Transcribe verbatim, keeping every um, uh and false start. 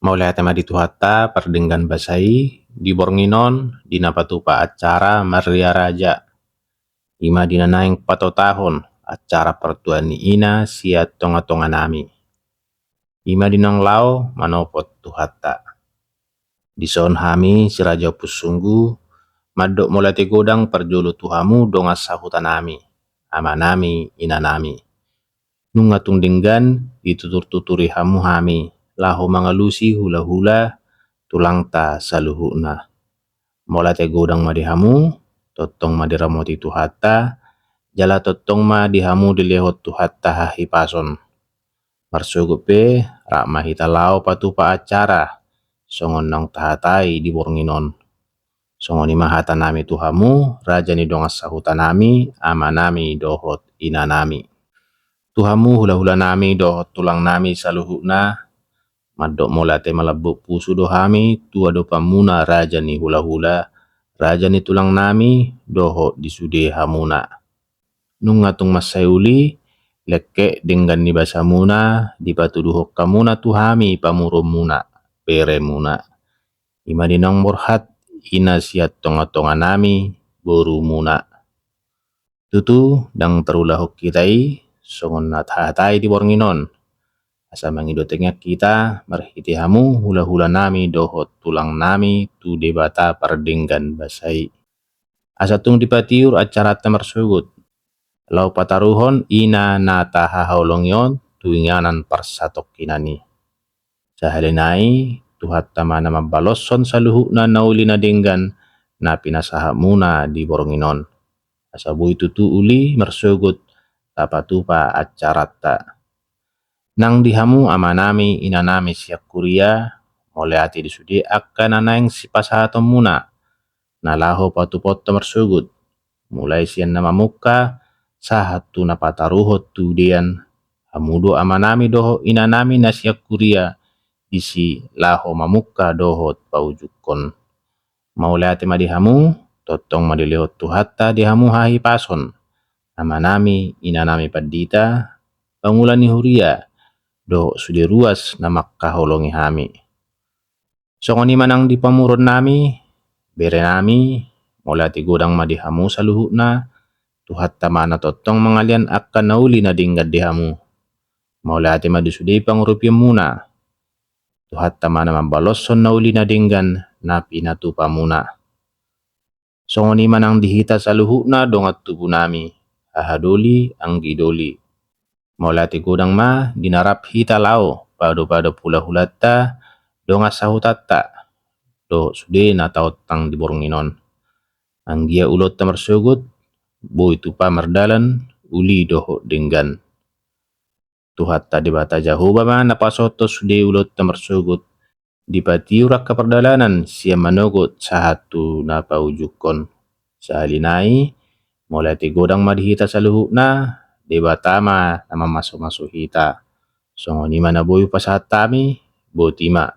Mauliate ma di Tuhanta pardenggan basa i, di borngin on, di na patupa acara Maria Raja. I ma di na naeng patotahon acara partua ni ina sian tonga-tonga nami. I ma di naung laho manopot Tuhanta. Dison hami si Raja Ompusunggu, mandok mauliate godang parjolo tu hamu dongan sahuta nami, ama nami, ina nami. Nunga tung denggan ditutur-tuturi hamu hami, laho mangalusi hula-hula tulangta saluhutna. Mauliate godang ma di hamu, tongtong ma diramoti Tuhanta, jala tongtong ma di hamu dilehon Tuhanta hahipason. Marsogot pe, rap ma hita laho patupa acara, songon naung tahatai di borngin on. Songon i ma hata nami tu hamu, raja ni dongan sahuta nami, ama nami, dohot ina nami. Tu hamu hula-hula nami, dohot tulang nami saluhutna, mandok mauliate malambok pusu do hami, tu adopanmuna raja ni hula-hula, raja ni tulang nami, dohot di sude hamuna. Nunga tung mansai uli, lengkek denggan ni basamuna, dipatuduhon hamuna tu hami pamoruonmuna, beremuna. I ma di naung borhat, ina sian tonga-tonga nami, borumuna. Tutu, ndang tarulahon hita i, songon na tahatai di borngin on. Asa mangido tangiang hita, marhite hamu, hula-hula nami, dohot tulang nami, tu Debata pardenggan basa i. Asa tung dipatiur acaranta marsogot. Laho pataruhon ina na tahaholongi on tu inganan parsatongkinan i. Sahali nai, Tuhanta ma na mambaloshon saluhutna na uli na denggan, na pinasahatmuna di borngin on. Asa boi tutu uli marsogot, tapatupa acaranta. Nang di hamu ama nami, ina nami sian huria, mauliate di sude angka na naeng sipasahatonmuna, na laho patupaonta marsogot, mulai sian na mamungka, sahat tu na pataruhon tu udean, hamu do ama nami dohot ina nami na sian huria, disi laho mamungka dohot paujungkon. Mauliate ma di hamu, tongtong ma dilehon Tuhanta di hamu hahipason, ama nami, ina nami pandita, pangula ni huria, dohot sude ruas na mangkaholongi hami. Songon i ma nang di pamoruon nami, bere nami, mauliate godang ma di hamu saluhutna, Tuhanta ma na tongtong mangalean angka na uli na denggan di hamu. Mauliate ma di sude pangurupionmuna. Tuhanta ma na mambaloshon na uli na denggan na pinatupamuna. Songon i ma nang di hita saluhutna dongan tubu nami, haha doli, anggi doli. Mauliate godang ma di na rap hita laho, paadop-adop hula-hulanta, dongan sahutanta, dohot sude na taontang di borngin on. Anggiat ulaonta marsogot, boi tupa mardalan, uli dohot denggan. Tuhanta Debata Jahowa ma na pasahathon sude ulaonta marsogot, dipatiur angka pardalanan sian manogot sahat tu na paujungkon. Sahali nai, mauliate godang ma di hita saluhutna, Debata ma na mamasu-masu hita. Songon i ma na boi hupasahat hami, boti ma.